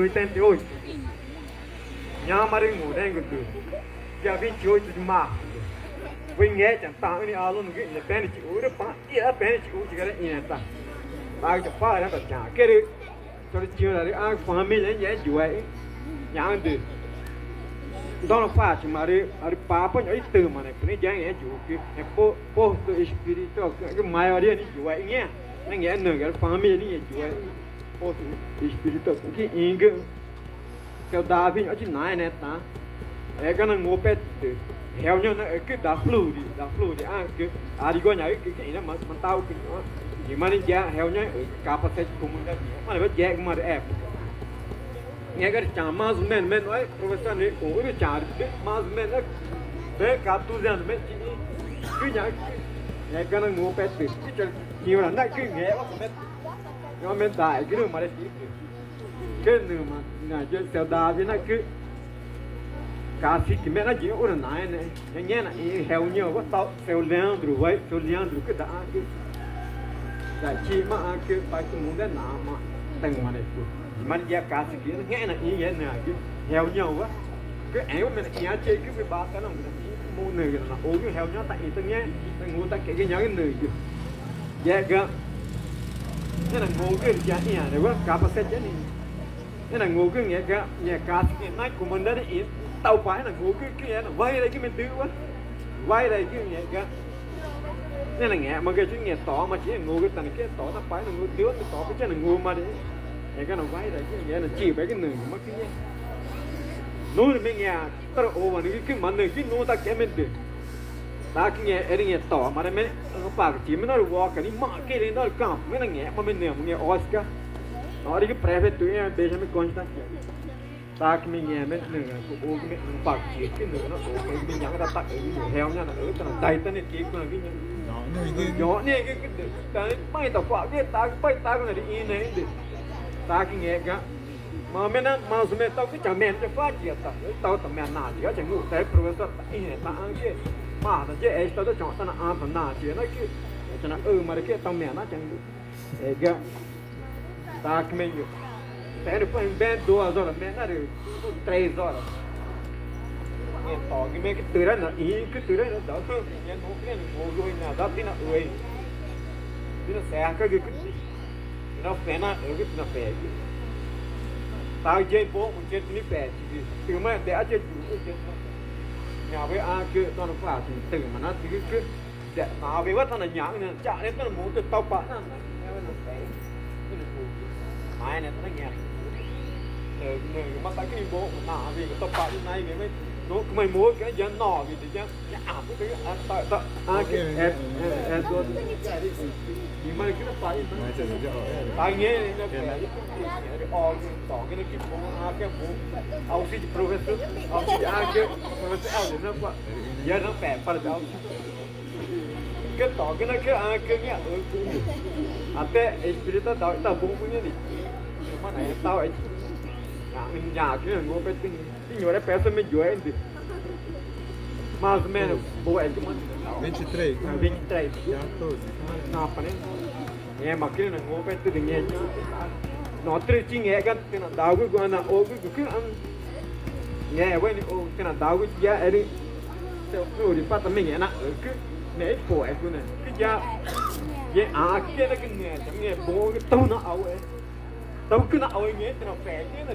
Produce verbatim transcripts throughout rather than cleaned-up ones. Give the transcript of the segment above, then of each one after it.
Oitenta e oito. Nhama rü ngurengüdü, dia vinte e oito de março, wüi ngextcha taxü̃ne alunogü, ne pene tchigurü pa ia pene tchigurü tchiga rü ĩẽtaxa, taxü̃ tchapara ta tchaquerü. Chorü tchiü̃ rü a família ngextcha nhaü̃dü, dono Fátima rü arü papa nhoxü̃ i tüma ne pünegia ngextcha nhaü̃gü, ne posto espiritual, maioria nhaü̃gü, ngextcha nügü arü família nhaü̃gü, posto espiritual nhaü̃gü. Seu Davi nhoxü̃ tchinaẽne ta, erü ga nangupetü reunião nhaü̃gü da Flori, da Flori nhaü̃gü, arigua nhaü̃gü, ma tau, gimane ya reunião, capacete comandante, mane ba yexguma rü época. Ngexguma rü tchama mais ou menos, menos, professor, nhaü̃gü, mais ou menos bem, quatorze anos, menos, tchigü nhaü̃gü. Erü ga nangupetü, tchigü nhaü̃gü, ngexguma, ngexguma, daegürü mare tchigü. Kü nüma, seu Davi nhaü̃gü, cacique me nhaü̃gü, urü naẽne, ngẽma naĩ reuniãowa, tau seu Leandro, wai seu Leandro, kü da nhaü̃gü, da tchima nhaü̃gü, pai tu munde nama, tüma ne pu. Gimane ya cacique ngẽma naĩ nhaü̃gü, reuniãowa. Kü ẽwa me nhaü̃gü, tchigü, bata nhaü̃gü, mu nhaü̃gü, na nhaü̃gü reunião ta ĩtangẽ, nhaü̃gü ta kegü nhaü̃gü. Ngexguma, ngẽma nangugü ya ĩãnewa, capacete nhaü̃gü. Ngẽma nangugü ngexguma, ngẽma cacique, ngẽma comandante, ĩtaupa ngẽma nangugü, kü ngẽma wairaegü medüwa, wairaegü ngexguma. Ngẽma nangẽxmagü tchigü, ngẽma toma tchigü, ngẽma nangugü tane kü, toma pa ngẽma nangugü, düwa toma tchigü, nanguma rü. Ngexguma nawairaegü, ngẽma natchibaegü nügümaxã kü ngẽma. Nurü me ngẽma tarüxowa nügü, kü ma nügü nua ta kemedü. Taxü̃ kü ngẽma, erü ngẽma toma rü me, ãpagü tchigü me norü woca nixĩ, maquei rü norü campo, ngẽma nangẽxma me nüma ngẽma Oscar. Norü prefeito, Benjamin Constant. Taxü̃ me ngẽma me nügü, ãpagü tchigü kü nügü na, me nhaü̃ ta taxü̃, reunião nhaü̃ ta na, daitane tchigü nhaü̃gü, nhaü̃gü, kü ta pai ta cua̱xgü, taxü̃ pai taxü̃ narüxĩnüẽdü. Taxü̃ kü ngexguma, mais ou menos, mais ou menos, tau kü tchama me na tchacuatchi ta, tau ta me na tchiga, tchangu ta professor ta ĩãne ta nhaü̃gü, ma ta ya, esta ta tchama ta na ãta na tchiga na kü, tchama na ãma rü kü, tau me na tchangu. Erü ga, taxü̃ kü me ngexguma, tene pa bem duas horas, me na rü três horas. Ngẽma togü me kü türa na, ĩ kü türa na, da tü, ngẽma nua kü ngẽma nangugü na, da tü na ui, tü na seacagü kü, tü na fena, ü kü tü na fegü. Taxü̃ ya i boxgu tchigü, tü ni pet tchigü, tümaã dea tchigü, nhawe nhaü̃gü, tona pa tchigü, tüma na tchigü kü. Dea nawewa ta nanhaü̃ne, tchane ta na mutü taupa na, na, na, na, na, na, na, na, na, na, na, na, na, na, ma ta kü ni boxgu, nawe taupa na, na, na, na, no, ma i mutü ya nawe ya, ya, a, ta, ta, a, kü, e, e, e, do, i ma kü na pa, na, ta ngẽ, na, o, to, kü na kü, a, kü, professor, a, kü, a, kü, professor, a, na, pa, ya, na, pe, pa, a, Kü to, kü na kü, a, kü ngĩa, ü, kü ngĩa. Ate espíritu ta, ta buxü̃ nhaü̃gü. Mana e tau e. Ya, ya, kü ngupetü. Señora, peso me yo, ende. Mais ou menos, boa, é que manda. Vinte e três. Ah, vinte e três. Quatorze. Não, para nem. Ngẽma kü na ngupetü de ngẽma. Norü tchigü ngẽma ga tena daugu guana ogu gu kü an. Ngẽma wüxi ni o tena daugu ya erü. Seu kü rü pata me ngẽma na ü kü. Me i po e kü na. Kü ya. Ye a kü na kü ngẽma cha ngẽma boxü̃ tau na au e. Tau kü na au e ngẽma tena fe kü na.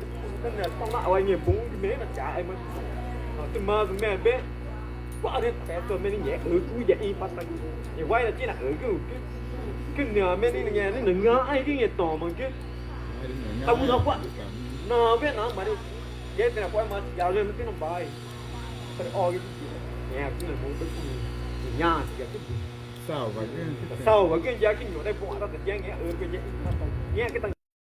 Tau na au e ngẽma boxü̃ me na cha e ma. Norü tchigü mais ou menos be. Quarenta pesos me ni ngẽma ü kü ya i pata. Ye wai na tchigü na ü kü. Kü nhaã me ni ngẽma ni na ngã ai kü ngẽma toma kü. Tau na kua. Na we na mare. Ye tena kua ma ya le me tena bai. Pero o ya kü na mo kü. Ya ya kü. Salva kü. Salva kü ya kü nyo de bo ta ya ngẽma ü kü ya. Ya kü ta